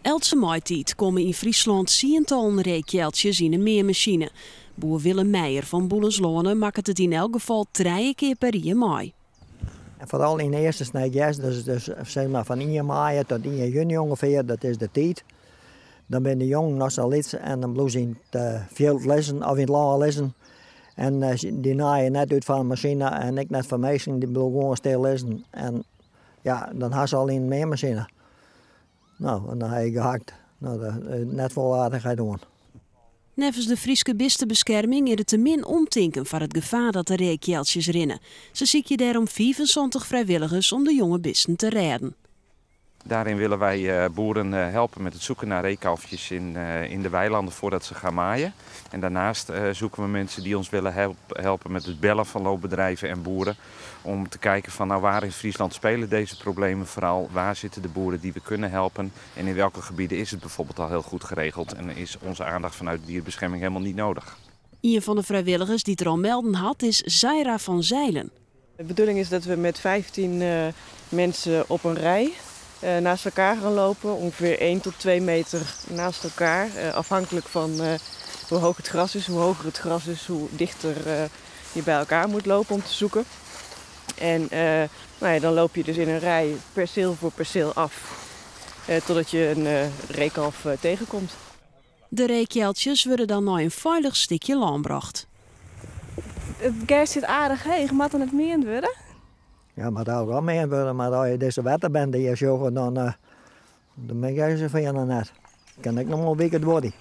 Eltse maitiid komme yn Fryslân tsientallen reekealtsjes yn 'e meanmasine. Boer Willem Meijer fan Boelensloane makket it yn elk gefal trije kear per jier mei. En foaral yn de earste snijd hjerst, dus sis mar fan ien maaie tot ien juny ûngefear, dat is de tiid. Dan binne de jongen noch sa lyts en dan bliuwe se yn it fjild lizzen of yn it lân lizzen. En dy naaie net út foar in masine en ek net foar minsken, dy bliuwe gewoan stil lizzen. En ja, dan ha se al yn in meanmasine. No, en dan ha je gehakt. No, dat is net folle aardichheid oan. Neffens de Fryske Bistebeskerming is der te min omtinken foar it gefaar dat de reekealtsjes rinne. Se sykje dêrom 75 frijwilligers om de jonge bisten te rêden. Daarin willen wij boeren helpen met het zoeken naar reekalfjes in de weilanden voordat ze gaan maaien. En daarnaast zoeken we mensen die ons willen helpen met het bellen van loonbedrijven en boeren. Om te kijken van nou, waar in Friesland spelen deze problemen vooral, waar zitten de boeren die we kunnen helpen en in welke gebieden is het bijvoorbeeld al heel goed geregeld en is onze aandacht vanuit de dierenbescherming helemaal niet nodig. Een van de vrijwilligers die er al melden had is Zaira van Zeilen. De bedoeling is dat we met 15 mensen op een rij naast elkaar gaan lopen. Ongeveer 1 tot 2 meter naast elkaar. Afhankelijk van hoe hoog het gras is. Hoe hoger het gras is, hoe dichter je bij elkaar moet lopen om te zoeken. En nou ja, dan loop je dus in een rij perceel voor perceel af. Totdat je een reekalf tegenkomt. De reekealtsjes wurde dan nei in feilich stikje lân brocht. It gers sit aardich heech, moat der net meand wurde? Ja, moat eigentlik wol meand wurde, mar as je dizze wetterbinde hjir sjogge, dan bin ik se fan net. Kin ek noch wol in wike duorje.